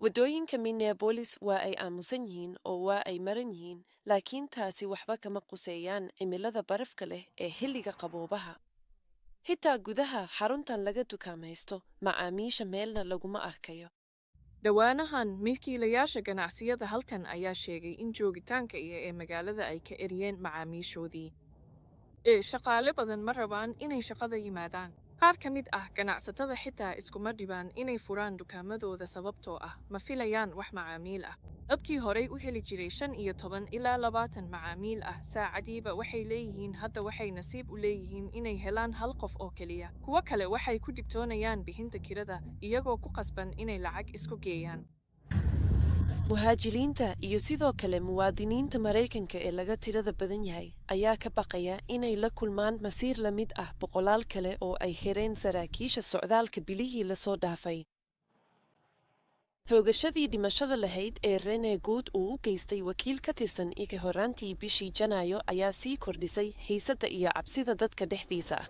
Waddooyinka Minneapolis waa ay aamusan yihiin oo waa ay maran yihiin, laakiin taasi waxba kama quseeyaan cimilada barafka leh ee xilliga qaboobaha. Xitaa gudaha xaruntan laga dukaamaysto, macaamiisha meelna laguma arkayo. Dhowaanahan, milkiilayaasha ganacsiyada halkan ayaa sheegay in joogitaanka iyo ee magaalada ay ka eryeen macaamiishoodii. Shaqaale badan ma rabaan inay shaqada yimaadaan. Qaar ka mid ah ganacsatada xitaa iskuma dhibaan inay furaan dukaamadooda sababtoo ah ma filayaan wax macaamiil ah. Dadkii horay u heli jiray 15 ilaa 20 macaamiil ah saacadiiba waxay leeyihiin hadda waxay nasiib u leeyihiin inay helaan hal qof oo keliya. Kuwo kale waxay ku dhibtoonayaan bixinta kirada, iyagoo ku qasban inay lacag isku geeyaan. Muhaajiriinta iyo sidoo kale muwaadiniinta Maraykanka ee laga tirada badan yahay ayaa ka baqaya inay la kulmaan masiir la mid ah boqolaal kale oo ay xireen saraakiisha socdaalka bilihii la soo dhaafay. Toogashadii dhimashada lahayd ee Renee Good uu u geystay wakiil ka tirsan ICE horaantii bishii Janaayo ayaa sii kordhisay xiisadda iyo cabsida dadka dhexdiisa ah.